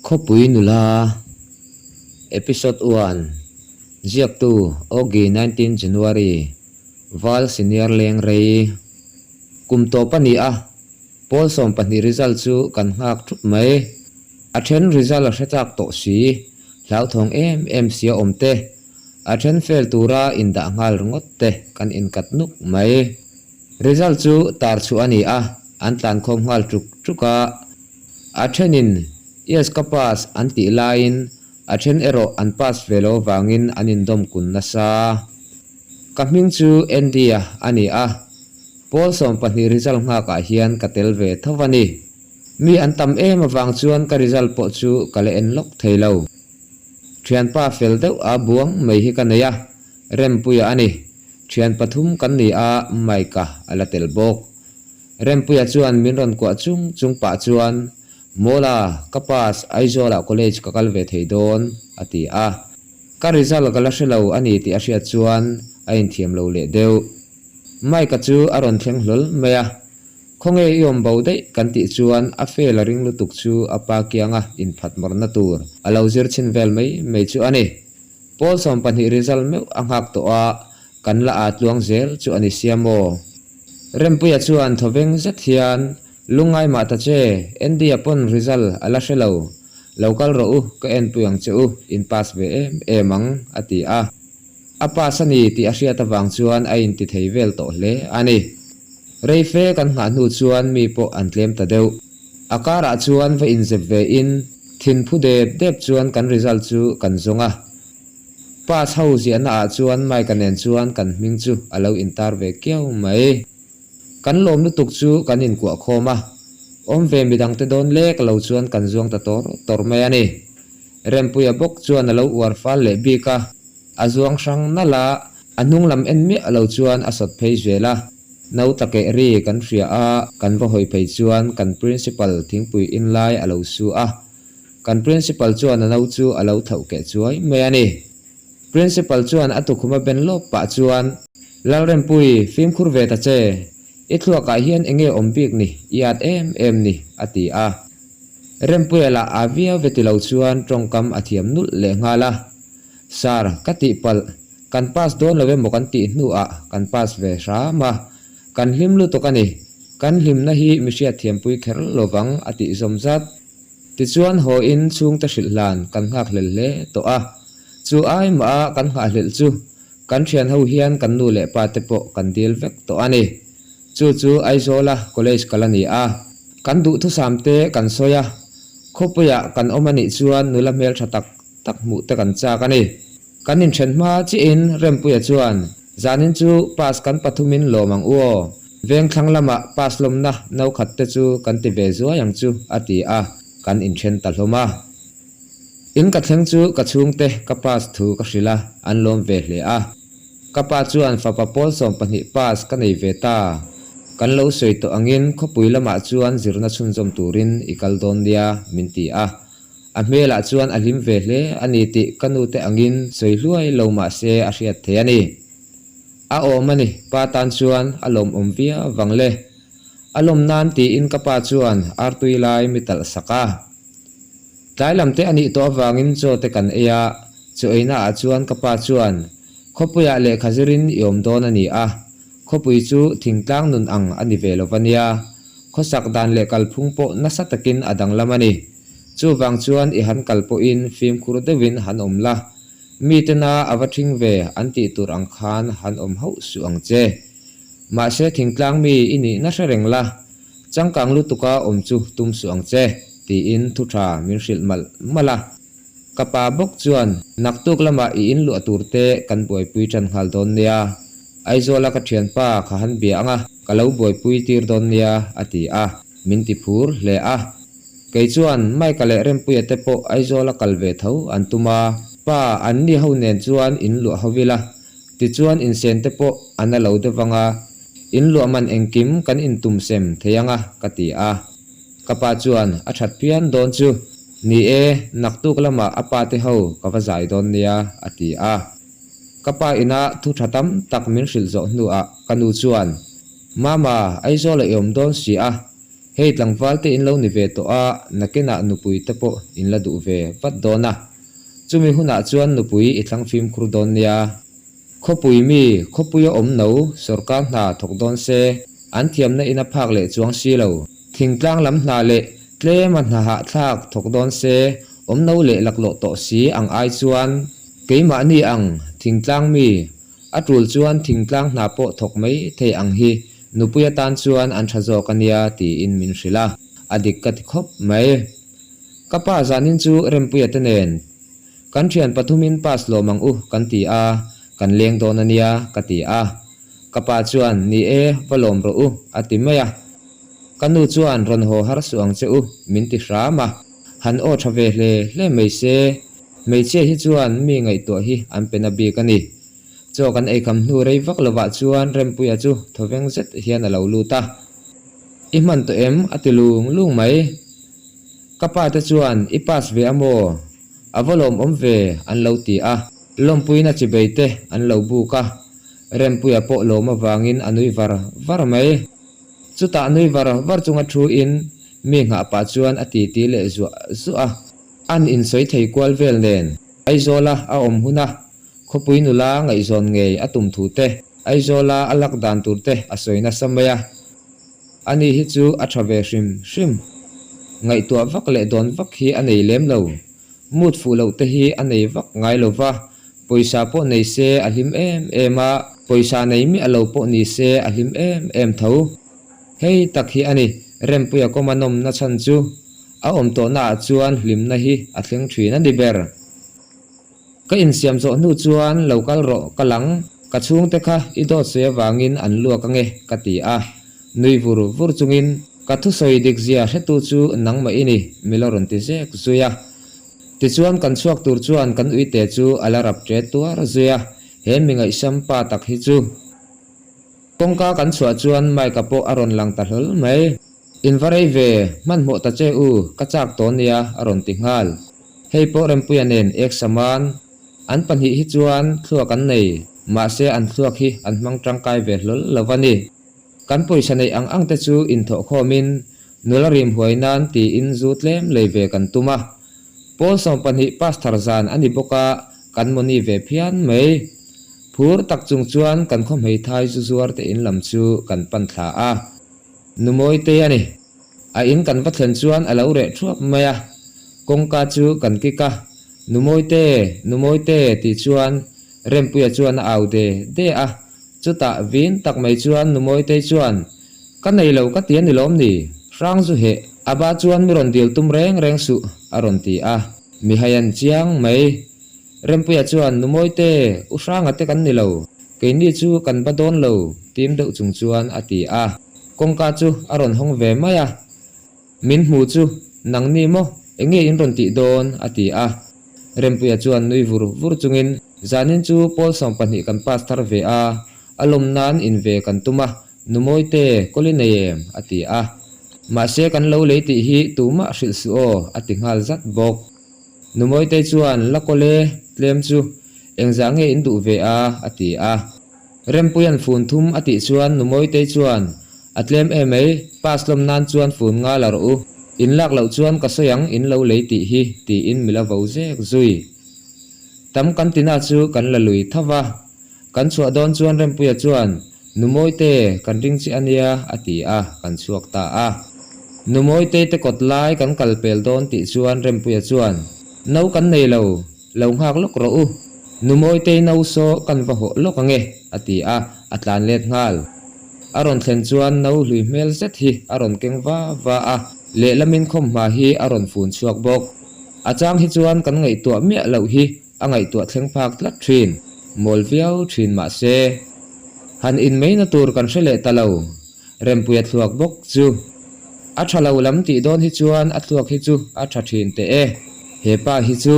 Khawpui nula Episode one Ziaktu Ogi 19 January Val Senior Leng Rei Kum tawp a ni a, Pawl 12 result chu kan nghak thup mai. A then result a hre chak tawh si, hlauthawng em em sia awm te, a then fail tura indah nghal ringawt te kan inkat nuk mai. Result chu tar chhuah a ni a, an tlankhawm nghal tuk tuk a. A thenin Yes ka pass an tih laiin a then erawh an pass ve lo avangin an indawm kun nasa. Ka hming chu Andy-a a ni a, pawl 12 result nghakah hian ka tel ve tho a ni. Mi an tam em avang chuan ka result pawh chu ka la en lawk thei lo. Thianpa fel deuh a buang mai hi ka nei a, Rempuia a ni. Thian pathum kan ni a, Mike-a a la tel bawk. Rempuia chuan min rawn kuah chung chung pah chuan, Mawla, ka pass, Aizawlah college ka kal ve thei dawn, a ti a. Ka result ka la hre lo a ni tih a hriat chuan a inthiam lo leh deuh. Mike-a chu a rawn thleng hlawl mai a, Khawnge i awm bo daih kan tih chuan a fail a ring lutuk chu a pa kianga inphat mawrhna tur a lo zir chhin vel mai mai chu a ni. Pawl 12 result meuh a nghak tawh a, Kan la aa tluang zel chu a ni sia maw? Rempuia chuan thawveng zet hian, Lungngai mah ta che, Andy-a pawn result a la hre lo. Lo kal rawh u, ka enpui ang che u, in pass ve em em ang, a ti a. A pass a ni tih a hriat avang chuan a inti thei vel tawh hle a ni. Rei fe kan nghah hnu chuan mi pawh an tlem ta deuh. A karah chuan va inzep ve in, thin phu dep dep chuan kan result chu kan zawng a. Pass ho ziahna ah chuan Mike-a nen chuan kan hming chu a lo intar ve kiau mai. Kan lawm lutuk chu kan inkuah khawm a, awm ve midangte dawn lek lo chuan kan zuang ta tawr tawr mai a ni. Rempuia bawk chuan a lo uar fal leh bik a, a zuang hrang nalh a, a hnung lam en miah lo chuan a sawt phei zel a. No tla keh ri kan hria a, kan va hawi phei chuan kan principal thingpui in lai a lo su a. Kan principal chuan a no chu a lo thlauh keh chuai mai a ni. Principal chuan a tukhum a ben lawp pah chuan, Lalrempui, fimkhur ve ta che. I thluakah hian enge awm bik ni, i at em em ni, a ti a. Rempuia lah a viau ve ti lo chuan tawngkam a thiam nulh leh nghal a. Sir, ka tihpalh, kan pass dawn lo emaw kan tih hnuah kan pass ve hram a. Kan hlim lutuk a ni. Kan hlimna hi mi hriatthiampui kher lovang a tih zawm zat. Tichuan haw in chhungte hrilh hlan kan nghakhlel hle tawh a, chu ai mah a kan nghahhlelh chu kan thian ho hian kan nu leh pa te pawh kan dil vek tawh a ni. Chu chu Aizawla college kal a ni a, kan duhthusam te kan sawi a, khawpuiah kan awm a nih chuan nula hmeltha tak tak hmuh te kan chak a ni. Kan inthen hma chiahin Rempuia chuan, Zanin chu pass kan pathumin lawm ang u aw. Vengthlang lamah pass lawmna no khat te chu kan ti ve zuai ang chu, a ti a, kan inthen ta hlawm a. In ka thleng chu ka chhungte ka pass thu ka hrilh a, an lawm ve hle a. Ka pa chuan fapa pawl 12 pass ka nei ve ta. Kan lo sawi tawh angin khawpui lamah chuan zirna chhunzawm turin i kal dawn nia, min ti a. A hmelah chuan a hlim ve hle a ni tih ka nute angin sawi hluai lo mah se a hriat thei a ni. A awm a ni, pa tan chuan a lawmawm viau vang le. A lawm nan tiin ka pa chuan artui lai mi talh sak a. Tlai lam te a nih tawh avangin chaw te kan ei a, chaw eina ah chuan ka pa chuan, Khawpuiah lehkha zirin i awm dawn a ni a, Khawpui chu thingtlang nun ang a ni ve lo va nia, khawsak dan leh kalphung pawh nasa takin a danglam a ni. Chuvang chuan i han kal pawhin fimkhur deuhin han awm la, mitena a va ṭhing ve an tih tur ang khan han awm hauh suh ang che. Mahse thingtlang mi i nihna hre reng la, changkang lutuka awm chu tum suh ang che, tiin thu ṭha min hrilh malh malh a. Ka pa bawk chuan, Naktuk lamah i inluah tur te kan buaipui ṭan nghal dawn nia. Aizawla ka ṭhianpa kha han bia ang a, ka lo buaipui tir dawn nia, a ti a, min ti phur hle a. Kei chuan Mike-a leh Rempuia te pawh Aizawla kal ve tho an tum a, pa an ni ho nen chuan inluah ho ila, tichuan insen te pawh a na lo deuh ang a, inluah man engkim kan intum sem thei ang a, ka ti a. Ka pa chuan a that phian dawn chu, Ni e, naktuk lamah a pa te ho ka va zai dawn nia, a ti a. Ka pa ina thu tha tam tak min hrilh zawh hnuah ka nu chuan, Mama, Aizawla i awm dawn si a. Hei tlangval te in lo ni ve tawh a, nakinah nupui te pawh in la duh ve vat dawn a. Chumi hunah chuan nupui i thlang fimkhur dawn nia. Khawpui mi, khawpuia awm no, sawrkar hna thawk dawn se, an thiamna in a phak leh chuang si lo. Thingtlang lam hna leh tlema hna hahthlak thawk dawn se, awm no leh laklawh tawh si ang ai chuan keimahni ang thingtlang mi, A tul chuan thingtlang hna pawh thawk mai thei ang hi nupui atan chuan an tha zawk a nia tiin min hrilh a, a dik ka ti khawp mai. Ka pa zanin chu Rempuia te nen kan thian pathumin pass lawm ang u kan ti a, kan leng dawn a nia ka ti a. Ka pa chuan ni e va lawm rawh u a ti mai a. Ka nu chuan rawn haw har suh ang che u min ti hram a, han aw tha ve hle hle mai se. Hmeichhia hi chuan mi ngaihtuah hi an pe na bik a ni. Chaw kan eikham hnu rei vak lovah chuan Rempuia chu thawveng zet hian a lo lut a. I hman tawh em? a ti lung lung mai. Ka pa te chuan i pass ve a maw? A va lawmawm ve an lo ti a. Lawmpuina chibei te an lo buk a. Rempuia pawh lawm avangin a nui var var mai. Chutah nui var var chunga thu in mi nghah pah chuan a titi leh zuah zuah a. An insawi thei kual vel nen Aizawla a awm huna khawpui nula ngaihzawn ngei a tum thu te, Aizawla a lak dan tur te a sawi nasa mai a. Ani hi chu a tha ve hrim hrim. Ngaihtuah vak leh dawn vak hi a nei lem lo. Mood fuh loh te hi a nei vak ngai lo va, pawisa pawh nei se a hlim em em a, pawisa nei miah lo pawh ni se a hlim em em tho. Hei tak hi a ni Rempuia kawma nawmna chhan chu. A awm tawhnaah chuan hlimna hi a thleng thin a ni ber. Ka insiam zawh hnu chuan lo kal rawh ka lang, ka chhungte kha i dawt sawi avangin an luak ange ka ti a. Nui vur vur chungin ka thusawi dik zia hretu chu nangmah i ni mi la rawn ti zek zui a. Tichuan kan chhuak tur chuan kan uite chu a la rap ṭe tuar zui a, he mi ngaihsam pa tak hi chu. Kawngka kan chhuah chuan Mike-a pawh a rawn lang ta hlawl mai. In va rei ve, hmanhmawh ta che u, ka chak tawh nia, a rawn ti nghal. Hei pawh Rempuia nen ek saman. An pahnih hi chuan thluak an nei, mahse an thluak hi an hmang tangkai ve hlawl lo va ni. Kan pawisa neih ang ang te chu inthawh khawmin nula rim huai nan tiin zu tlem lei ve kan tum a. Pawl 12 pass thar zan a ni bawk a, kan mawni ve phian mai. Phur tak chung chuan kan khaw hmeithai zu zuar te in lam chu kan pan thla a. Nu Mawitei a ni. A in kan va thlen chuan a lo reh thuap mai a, kawngka chu kan kik a, Nu Mawite, Nu Mawite tih chuan Rempuia chuan a au de de a, chutah vin tak mai chuan Nu Mawitei chuan, Ka nei lo ka ti a ni lawm ni? Hrang zu heh, a ba chuan mi rawn dil tum reng reng suh a rawn ti a, mi haian chiang mai. Rempuia chuan, Nu Mawite, U Hranga te kan ni lo, keini chu kan ba dawn lo, tim deuh chung chuan a ti a. Kawngka chu a rawn hawng ve mai a. Min hmu chu, nangni maw, eng nge in rawn tih dawn? a ti a. Rempuia chuan nui vur vur chungin, Zanin chu pawl 12 kan pass thar ve a, a lawm nan in ve kan tum a, Nu Mawite, kawl i nei em? a ti a. Mahse kan lo lei tih hi tumah hrilh suh aw, a ti nghal zat bawk. Nu Mawitei chuan, La kawl e, tlem chu engzah nge in duh ve a? a ti a. Rempuia'n fun thum a tih chuan Nu Mawitei chuan, A tlem em mai, pass lawm nan chuan fun nga la rawh u. In lak loh chuan ka sawi ang in lo lei tih hi, tiin mi la vo zek zui. Tam kan tina chu kan la lui tho va. Kan chhuah dawn chuan Rempuia chuan, Nu Mawite, kan ring chiah a nia, a ti a, kan chhuak ta a. Nu Mawitei te kawt lai kan kal pel dawn tih chuan Rempuia chuan, No kan nei lo, lo nghak lawk rawh u. Nu Mawitei no saw kan va hawh lawk ange, a ti a, a tlan let nghal. A rawn thlen chuan no hlui hmel zet hi a rawn keng va va a, lehlamin khawmhma hi a rawn fun chhuak bawk. A chang hi chuan kan ngaihtuah miah loh hi A ngaihtuah thleng phak tlat thin, mawl viau thin mah se. Han in meina tur kan hre leh ta lo, Rempuia thluak bawk chu. A tha lo lam tih dawn hi chuan a thluak hi chu a tha thin teh e, he pa hi chu.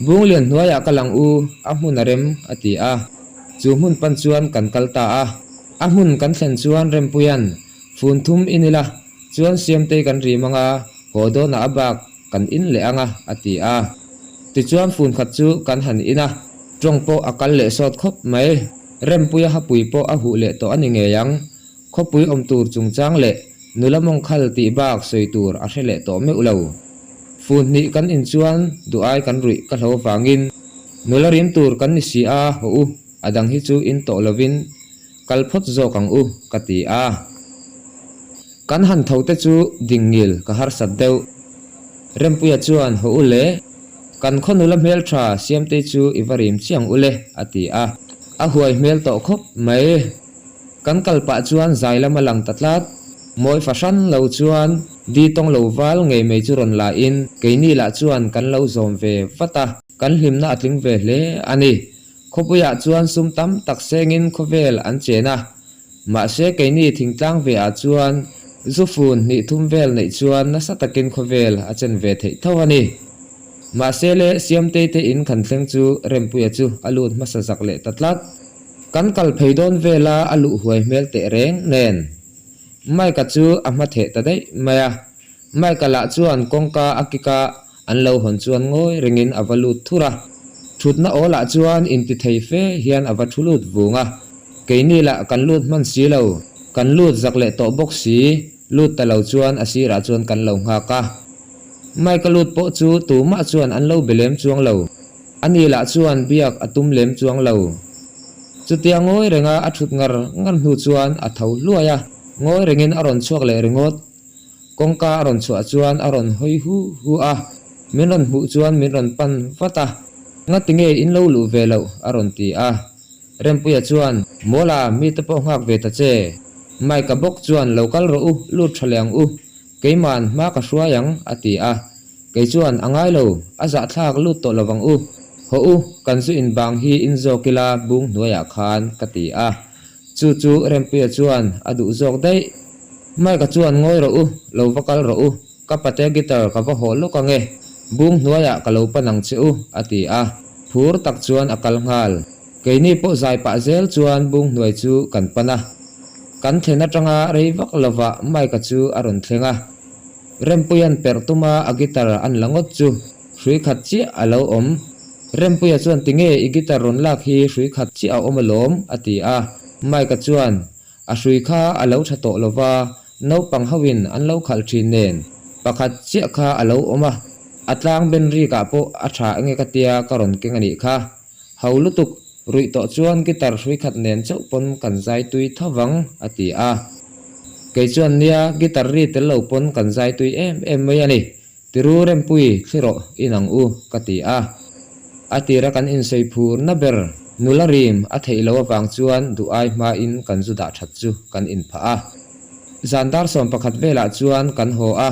Bunglian hnuaiah ka lang u, a hmun a rem, a ti a. Chu hmun pan chuan kan kal ta a. A hmun kan thlen chuan Rempuia'n, Fun thum in ila, chuan Siamtei kan rim anga, haw dawnah a bak, Kan in leh ang a, a ti a. Tichuan fun khat chu kan han in a, tawng pawh a kal leh sawt khawp mai. Rempuia hapui pawh a huh leh tawh a ni ngei ang. Khawpui awm tur chungchang leh Nula mawngkhal tih bak sawi tur a hre leh tawh meuh lo. Fun hnih kan in chuan duh ai kan ruih ka hlo vangin nula rim tur kan ni si a, haw u, a dang hi chu in tawh lovin kal phawt zawk ang u, ka ti a. Kan han tho te chu ding ngil ka harsat deuh. Rempuia chuan haw u le, kan khaw nula hmeltha Siamtei chu i va rim chiang u le, a ti a. A huai hmel tawh khawp mai. Kan kal pah chuan zai lam a lang ta tlat. Mawi fahran lo chuan di tawng lo val ngei mai chu rawn la in keini lah chuan kan lo zawm ve vat a, kan hlimna a tling ve hle a ni. Khawpuiah chuan sum tam tak sengin khawvel an chen a, mahse keini thingtlang ve ah chuan zu fun hnih thum vel neih chuan nasa takin khawvel a chen ve theih tho a ni. Mahse le Siamtei te in kan thleng chu Rempuia chu a lut hmasa zak leh ta tlat. Kan kal phei dawn vela a luh huai hmel teh reng nen. Mike-a chu a hma theh ta daih mai a. Mike-a lah chuan kawngka a kik a, an lo hawn chuan ngawi rengin a va lut thur a. Thutna aw lah chuan inti thei fe hian a va thu lut vung a. Keini lah kan lut hman si lo, kan lut zak leh tawh bawk si, lut ta lo chuan a sirah chuan kan lo nghak a. Mike-a lut pawh chu tumah chuan an lo be lem chuang lo. Ani lah chuan biak a tum lem chuang lo. Chutia ngawi renga a thut ngar ngar hnu chuan a tho hluai a, ngawi rengin a rawn chhuak leh ringawt. Kawngka a rawn chhuah chuan a rawn hawi hu hu a, min rawn hmuh chuan min rawn pan vat a, Ngati nge in lo luh ve loh? a rawn ti a. Rempuia chuan, Mawla, mite pawh nghak ve ta che. Mike-a bawk chuan, Lo kal rawh u, lut tha leh ang u. Keima'n hma ka hruai ang, a ti a. Kei chuan, A ngai lo, a zahthlak lut tawh lovang u. Haw u, kan zu in bang hi in zawk ila bung hnuaiah khan, ka ti a. Chu chu Rempuia chuan a duh zawk daih. Mike-a chuan, Ngawi rawh u, lo va kal rawh u, ka pate guitar ka va hawh lawk ang e, bung hnuaiah ka lo pan ang che u, a ti a. Phur tak chuan a kal nghal. Keini pawh zai pah zel chuan bung hnuai chu kan pan a. Kan thlen atanga rei vak lovah Mike-a chu a rawn thleng a. Rempuia'n perh tuma a guitar an la ngawt chu hrui khat chiah a lo awm. Rempuia chuan tinge i guitar rawn lak hi hrui khat chiah a awm alawm a ti a. Mike-a chuan a hrui kha a lo tha tawh lova, naupang hoin an lo khalh thin nen pakhat chiah kha a lo awm a, a tlang ben rikah pawh a tha enge ka tia ka rawn keng a nih kha. Ho lutuk, ruih tawh chuan guitar hrui khat nen chauh pawn kan zai tui tho vang, a ti a. Kei chuan nia, guitar ri tel lo pawn kan zai tui em em mai a ni. Tiru Rempui, thli rawh, in ang u, ka ti a. A tira kan insawi phur na ber, nula rim a theih loh avang chuan duh ai hmain kan zu dah that chu kan inphah a. Zan dar 11 velah chuan kan haw a,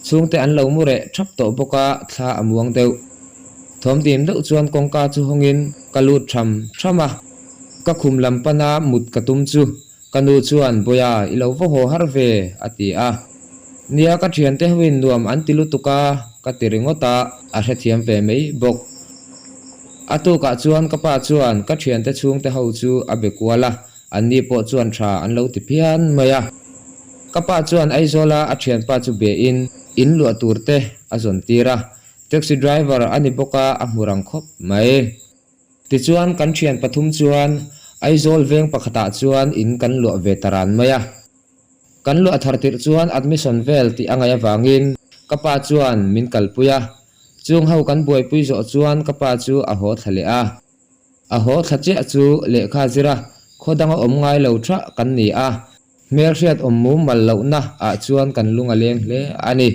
chhungte an lo mu reh thap tawh bawk a, thla a muang deuh. Thawmdim deuh chuan kawngka chu hawngin ka lut tham tham a, ka khum lam pana mut ka tum chu ka nu chuan Bawia i lo va haw har ve a ti a. Nia ka thiante hoin nuam an ti lutuk a ka ti ringawt a, a hrethiam ve mai bawk. A tukah chuan ka pa chuan ka thiante chhungte ho chu a be kual a, anni pawh chuan tha an lo ti phian mai a. Ka pa chuan Aizawla a thianpa chu be in in luah tur te a zawn tir a, Taxi driver a ni bawk a, a hmu rang khawp mai. Tichuan kan thian pathum chuan Aizawl veng pakhatah chuan in kan luah ve ta ran mai a. Kan luah thar tirh chuan admission vel tih a ngaih avangin ka pa chuan min kalpui a. Chung ho kan buaipui zawh chuan ka pa chu a haw thla leh a. A haw thla chiah chu lehkha zir a, khaw danga awm ngai lo thah kan ni a. Hmelhriat awm mumal lohna ah chuan kan lung a leng hle a ni.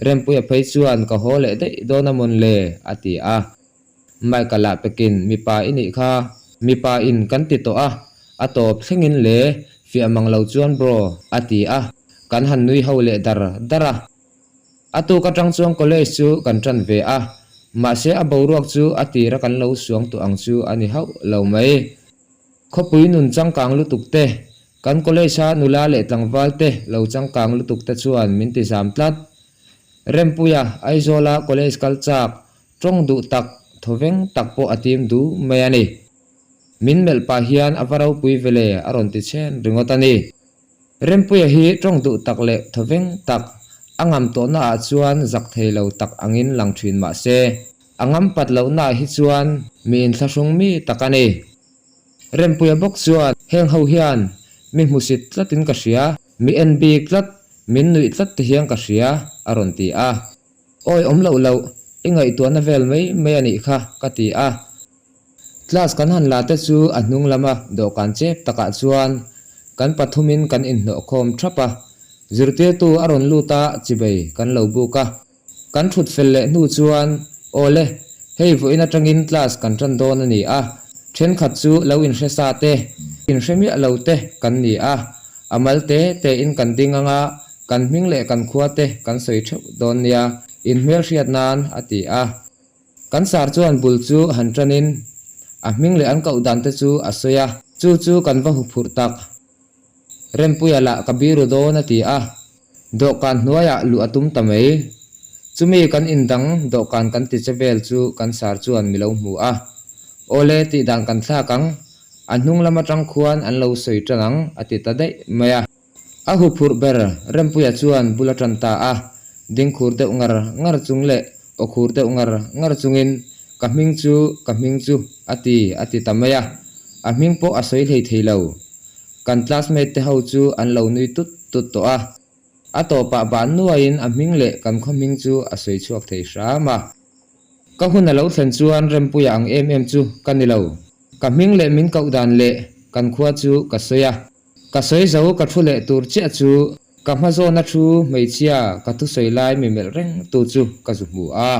Rempuia phei chuan ka haw leh daih dawn a mawn le? a ti a. Mike-a lah pekin mipa i nih kha, mipa in kan ti tawh a, a tawp thlengin le, fiah mang lo chuan bro, a ti a, kan han nui ho leh dar dar a. A tuk atang chuan college chu kan tan ve a, mahse a boruak chu a tira kan lo suang tawh ang chu a ni hauh lo mai. Khawpui nun changkang lutuk te, kan college-a nula leh tlangval te lo changkang lutuk te chuan min ti zam tlat. Rempuia, Aizawla college kal chak, tawng duh tak, thawveng tak pawh a tim duh mai a ni. Min melh pah hian a va ropui vele a rawn ti chhen ringawt a ni. Rempuia hi tawng duh tak leh thawveng tak, a ngam tawhna ah chuan zak thei lo tak angin lang thin mah se, a ngam pat lohna ah hi chuan mi inthlahrung mi tak a ni. Rempuia bawk chuan heng ho hian mi hmusit tlatin ka hria, mi en bik tlat. Min nuih tlat ti hian ka hria, a rawn ti a. Awi awm loh loh, i ngaihtuahna vel mai mai a nih kha, ka ti a. Class kan han la te chu a hnung lama dawhkan chep takah chuan kan pathumin kan inhnawhkhawm thap a. Zirtirtu a rawn lut a, chibei kan lo buk a. Kan thut fel leh hnu chuan, Aw le, hei vawiin atangin class kan tan dawn a ni a, thenkhat chu lo inhre sa te, inhre miah lo te kan ni a, a mal te tein kan ding anga kan hming leh kan khua te kan sawi theuh dawn nia, inhmelhriat nan a ti a. Kan sar chuan bul chu han tanin a hming leh an koh dan te chu a sawi a, chu chu kan va huphurh tak. Rempuia lah ka biru dawn a ti a, dawhkan hnuaiah luh a tum ta mai. Chumi kan indang dawhkan kan ti che vel chu kan sar chuan mi lo hmu a. Awle tih dan kan thlak ang, a hnung lam atang khuan an lo sawi tan ang a ti ta daih mai a. A huphurh ber Rempuia chuan bul a tan ta a, ding khur deuh ngar ngar chung leh aw khur deuh ngar ngar chungin ka hming chu ka hming chu a ti a ti ta mai a, a hming pawh a sawi hlei thei lo. Kan classmate te ho chu an lo nui tut tut tawh a, a tawpah ban nuaiin a hming leh kan khaw hming chu a sawi chhuak thei hram a. Ka hun a lo thlen chuan Rempuia ang em em chu ka ni lo. Ka hming leh min koh dan leh kan khua chu ka sawi a. Ka sawi zo ka thu leh tur chiah chu ka hma zawna thu hmeichhia ka thusawi lai mi melh reng tu chu ka zu hmu a.